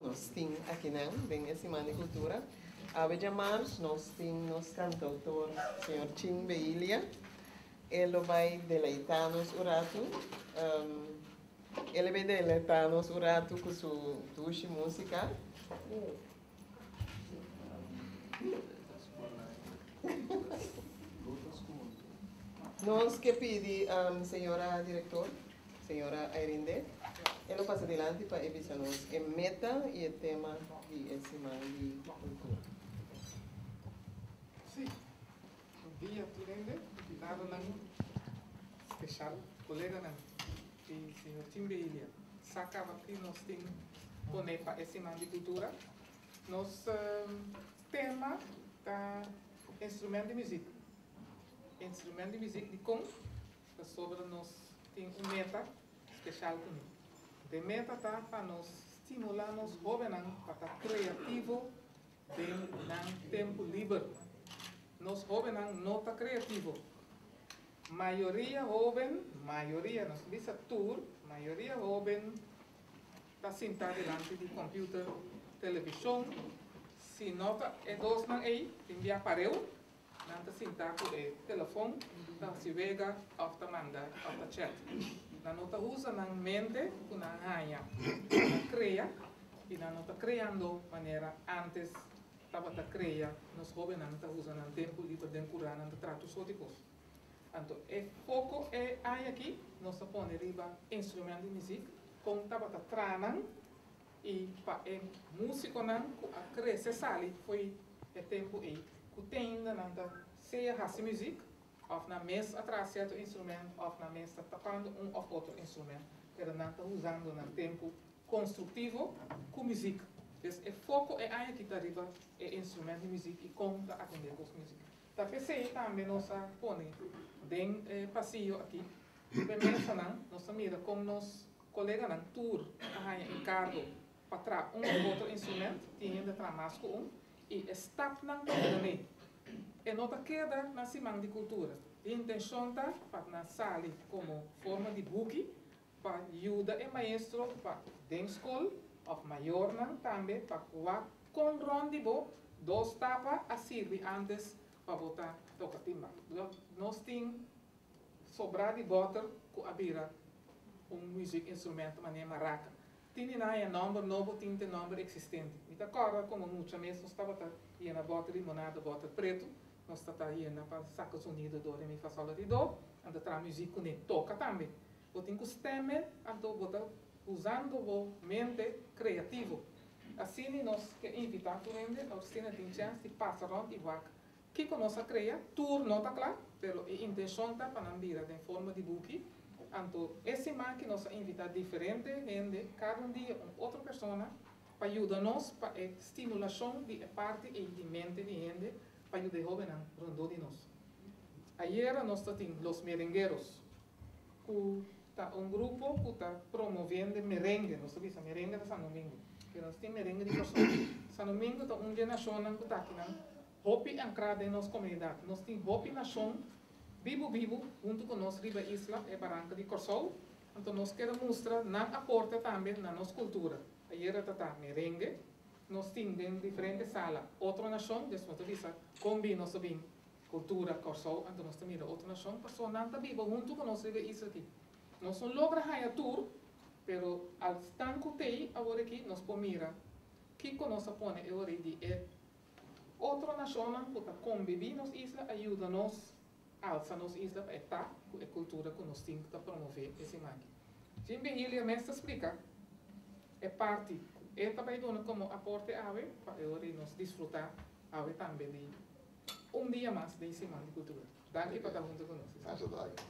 Nos tin akinan den e Siman di Kultura. Awe djamars nos tin nos kantautor señor Chin Beilia. E lo bai deleitá nos un ratu. E lo bai deleitá nos un ratu ku su dushi músika. Nos ke pidi señora direktor, señora Airinde, e lo pasa dilanti pa e bisa nos e meta i e tema di e siman di kultura. Sí, un dia tur hende, invitadonan speshal, koleganan i señor Tim Behilia. Sa kaba ki nos tin pone pa e siman di kultura. Nos tema ta instrument di muzik. Instrument di muzik dikon? Pasobra nos tin un meta speshal kuné. De meta ta pa nos stimulá nos hóbennan pa ta kreativo den nan tempu liber. Nos hóbennan no ta kreativo. Mayoria hóben, mayoria, nos no bisa tur, mayoria hóben ta sintá dilanti di kòmpiuter, televishon, si no ta e dosnan ei tin bia pareu, nan ta sintá ku e telefon ta hasi wega òf ta manda òf ta chat. Nan no ta usa nan mente ku nan haña pa nan krea i nan no ta kreando manera ántes tabata krea. Nos hóbennan ta usa nan tempu liber den kurá, nan ta traha tur sort di kos. Anto e foko e aña aki nos a pone riba instrument di muzik, kon tabata traha nan i pa e musikonan ku a krese sali fo'i e tempu ei ku te ainda nan ta sea hasi muzik òf nan mes a traha sierto instrument òf nan mes ta tokando un òf otro instrument, pero nan ta usando nan tempu konstruktivo ku muzik. Des e foko e aña aki ta riba e instrument di muzik i kon ta atendé kos muzik. Ta p'esei tambe nos a pone den e pasillo aki riba e mesanan, nos ta mira kon nos koleganan tur a haña enkargo pa traha un òf otro instrument, tin hende a traha mas ku un, i e stapnan ta keda mee. E no ta keda na Siman di Kultura. E intenshon ta pa nan sali komo forma di buki pa yuda e maestro pa den skol òf mayornan tambe pa wak kon rònt di bo dos tapa a sirbi ántes pa bo ta toka timba. Nos tin sobrá di bòter ku a bira un muzik instrumento manera maraka. Tin di nan haña nòmber nobo, tin te nòmber eksistente. Mi ta kòrda komo mucha mes nos tabata yena bòter limonada, bòter pretu, nos ta ta yena pa saka zonido do, re mi fa sol la ti do, anto traha muzik kuné. Toka tambe. Bo tin ku stemme, anto bo ta usando bo mente kreativo. Asina nos ke invitá tur hende, asina tin chèns di pasa rònt i wak kiko nos a krea. Tur no ta kla, pero e intenshon ta pa nan bira den forma di buki. Anto e siman aki nos a invitá diferente hende, kada un dia un otro persona, pa yuda nos pa e stimulashon di e parti ei di mente di hende pa yuda e hóbennan rondó di nos. Ayera nos ta tin Los Merengueros. Ku ta un grupo ku ta promoviendo merengue, nos ta bisa merengue ta San Domingo, pero nos tin merengue di Kòrsou. San Domingo ta un dje nashonnan ku ta akinan hopi ankrá den nos komunidat. Nos tin hopi nashon bibu bibu huntu ku nos riba e isla, e baranka di Kòrsou, anto nos kere mustra nan aporte tambe na nos kultura. Ayera ta ta merengue, nos tin den diferente sala otro nashon, des nos ta bisa kon bin nos ta bin Kultura Kòrsou anto nos ta mira otro nashon paso nan ta biba huntu ku nos riba e isla aki. Nos no logra haña tur, pero al stan ku t'ei awor aki nos por mira kiko nos a pone e ora ei di e otro nashonnan ku ta kombibí nos isla a yuda nos alsa nos isla pa e ta ku e kultura ku nos tin ku ta promové e siman aki. Jim Behilia mes ta splika e parti ku e ta bai duna komo aporte awe pa e ora ei nos disfrutá awe tambe di Un dia mas den Siman di Kultura. Danki pa ta huntu ku nos. Masha danki.